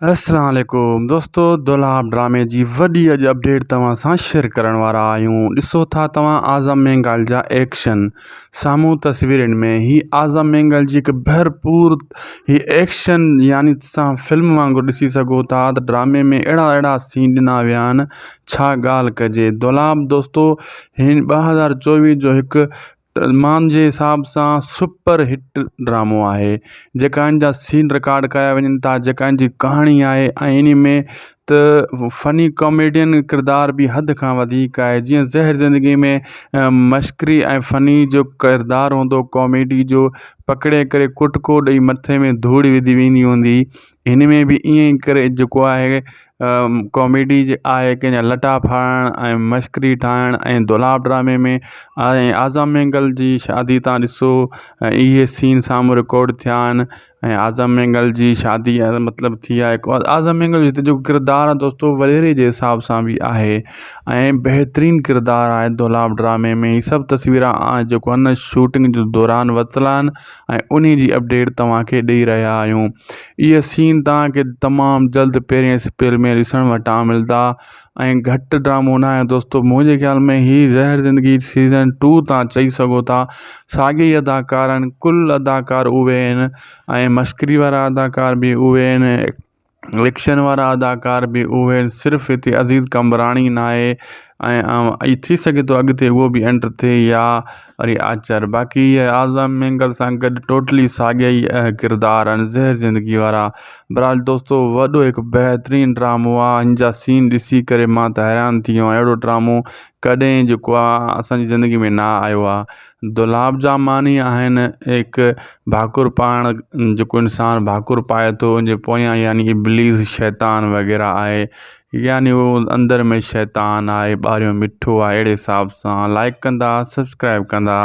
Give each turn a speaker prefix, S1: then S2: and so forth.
S1: السلام عليڪم دوستو دولاب ڊرامي جي وڏي اڄ اپڊيٽ توهان سان شيئر ڪرڻ وارا آهيون ڏسو ٿا توهان اعظم مينگل جا ايڪشن سامهون تصويرن ۾ هي اعظم مينگل جي هڪ ڀرپور هي ايڪشن يعني سان فلم وانگر ڏسي سگهو ٿا ته ڊرامي ۾ اهڙا اهڙا سين ڏنا ويا آهن ڇا ڳالهه ڪجي دولاب دوستو هن 2024 جو هڪ مان جي حساب سان سپر هٽ ڊرامو آهي جيڪا ان جا سين رڪارڊ ڪيا وڃن ٿا جيڪا ان جي ڪهاڻي آهي ۽ انهي ۾ ته فني ڪاميڊين ڪردار به حد کان وڌيڪ آهي جيئن زهر زندگي ۾ مشڪري ۽ فني جو ڪردار هوندو ڪاميڊي جو پڪڙي ڪري ڪٽڪو ڏئي مٿي ۾ ڌوڙ وڌي ويندي هوندي هن ۾ به ائين ئي ڪري جيڪو آهي ڪاميڊي جي آهي ڪنهن جا لٽا ڦاڙڻ ۽ مشڪري ٺاهڻ ۽ دولاب ڊرامي ۾ ۽ اعظم مينگل جي شادي تان ڏسو ۽ اهي سين سامهون رڪارڊ ٿيا آهن ۽ اعظم مينگل جي شادي مطلب ٿي آهي اعظم مينگل هتي جو ڪردار آهي دوستو وڏيري جي حساب سان به آهي ۽ بهترين ڪردار آهي دولاب ڊرامي ۾ هي سڀ تصويران جيڪو آهي نه شوٽنگ جي دوران ورتل آهن ۽ انهي جي اپڊيٽ توهان کي ڏئي رهيا آهيون اهي سين توهان کي تمام جلد پهرين اسپيل ۾ ڏسڻ وٽان ملدا ۽ گهٽ ڊرامو نه آهي دوستو منهنجي خيال ۾ هي زهر زندگي سيزن ٽو توهان چئي سگهو ٿا ساڳي ئي اداڪار آهن ڪل اداڪار اهي آهن ۽ مشڪري وارا اداڪار به اهي آهن ايڪشن وارا اداڪار به اهي آهن صرف هتي عزيز قمبراڻي ناهي ۽ ٿي سگهي ٿو اڳتي اهو به انٽر ٿئي يا وري آچر باقي اهي اعظم مينگل سان گڏ ٽوٽلي ساڳيا ئي ڪردار آهن زهر زندگي وارا بهرحال دوستو وڏو هڪ بهترين ڊرامو آهي هن جا سين ڏسي ڪري مان ته حيران ٿي ويو آهيان اهڙو ڊرامو ڪڏهن جيڪو آهي اسانجي زندگي ۾ نه آيو آهي دولاب جا معني آهن هڪ ڀاڪر پائڻ جيڪو انسان ڀاڪر پائي ٿو ان جي پويان يعني ابليس شيطان وغيره آهي يعني اهو اندر ۾ شيطان آهي ٻاهريون مٺو آهي اهڙي حساب سان لائڪ ڪندا سبسڪرائب ڪندا.